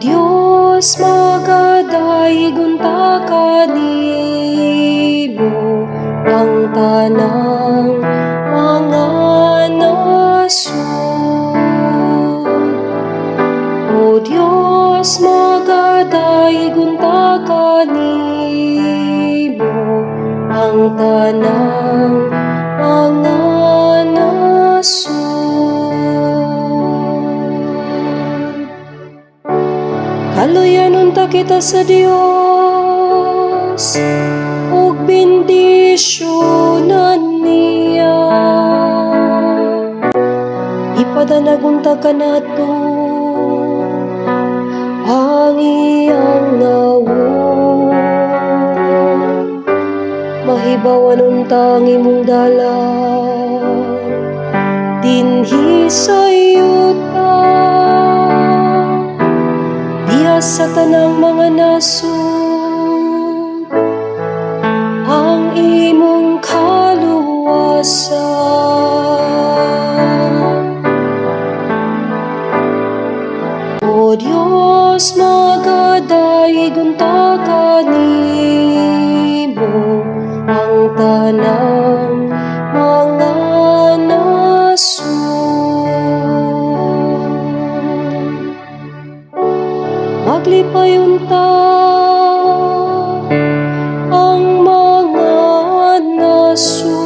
Dios, magadayeg unta kanimo ang tanang mga nasod. O Dios, magadayeg unta kanimo ang tanang mga nasod. Kaluyan unta kita sa Dios ug bendisyonan niya. Ipadanag unta kanato ang iyang nawong. Mahibawan unta ang imong dalan dinhi sa yuta, diha sa tanang mga nasod ang imong kaluwasan. O Dios, magadayeg unta kanimo ang tanang mga nasod. Maglipay unta ang mga nasod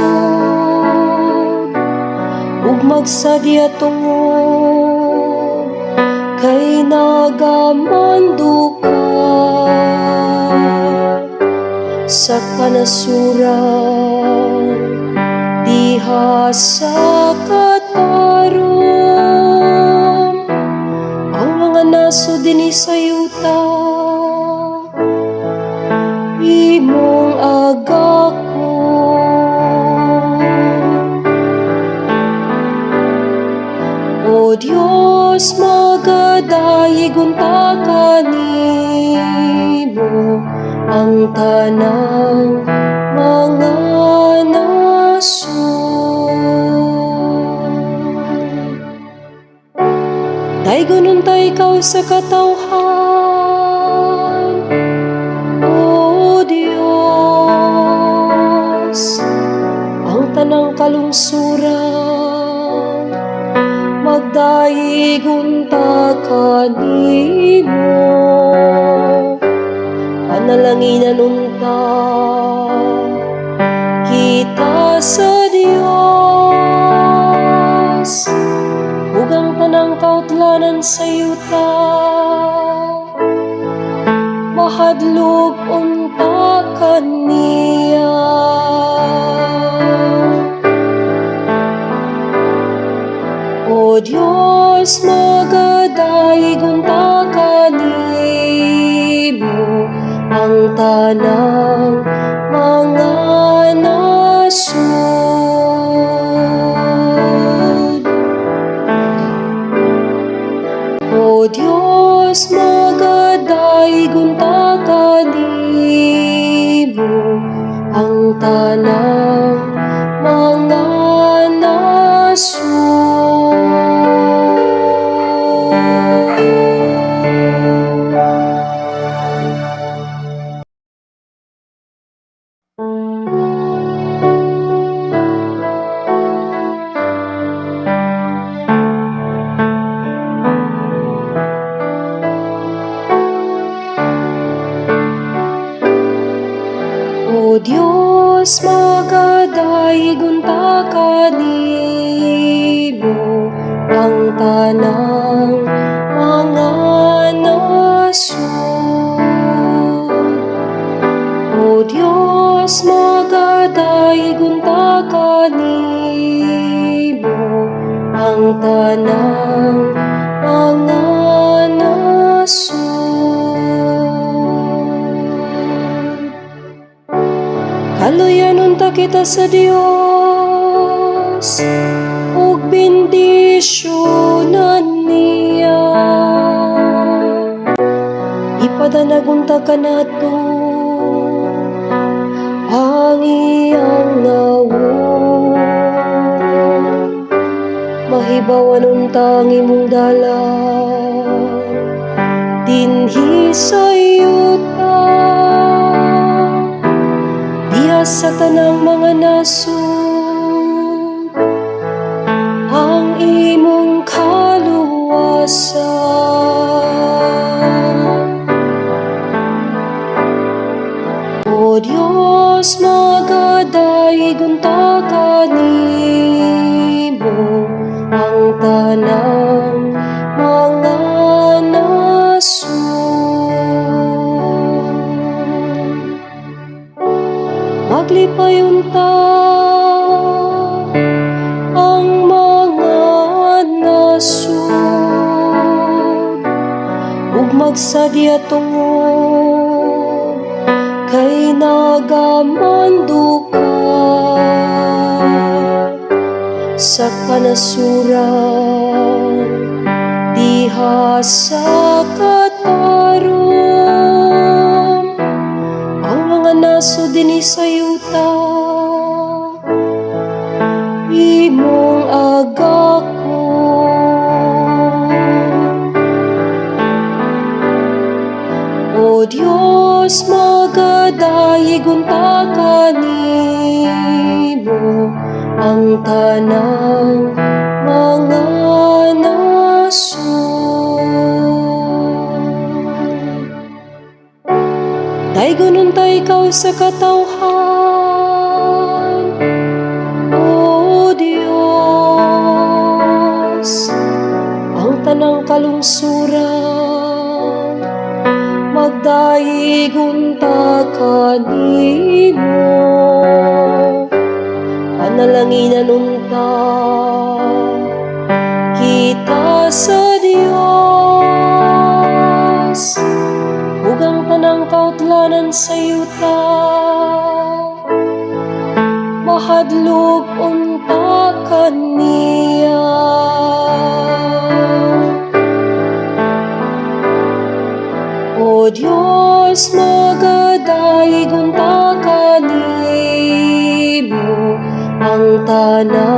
ug magsadya tungod kay nagamando ka sa kanasuran diha sa katarong. Ang mga nasod dinhi sa yuta imong agakon. O Dios, magadayeg unta kanimo ang tanang mga nasod. Daygon unta ikaw sa katawhan, O Dios, ang tanang kalungsuran magdayeg unta kanimo. Panalanginan unta kita sa Dios ug ang tanang kautlanan sa yuta mahadlok unta kaniya. O Dios, magadayeg unta kanimo ang tanang mga nasod. O Dios, magadayeg unta kanimo ang tanang mga nasod. O Dios, magadayeg unta kanimo ang tanang mga nasod. O Dios, magadayeg unta kanimo ang tanang mga nasod. Kaluyan unta kita sa Dios ug bendisyonan niya. Ipadanag unta kanato ang iyang nawong. Mahibawan unta ang imong dalan Dinhi sa yuta, diha sa tanang mga nasod, ang imong kaluwasan. O Dios, magadayeg unta kanimo ang tanang mga nasod. Maglipay unta ang mga nasod ug magsadya tungod kay nagamando ka sa kanasuran diha sa katarong. Ang mga nasod dinhi sa yuta, imong agakon. O Dios, magadayeg unta kanimo ang tanang mga nasod. Daygon unta ikaw sa katawhan, O Dios, ang tanang kalungsuran magdayeg unta kanimo. Panalanginan unta kita sa Dios ug ang tanang kautlanan sa yuta mahadlok unta kaniya. O Dios, magadayeg unta kanimo ang tanang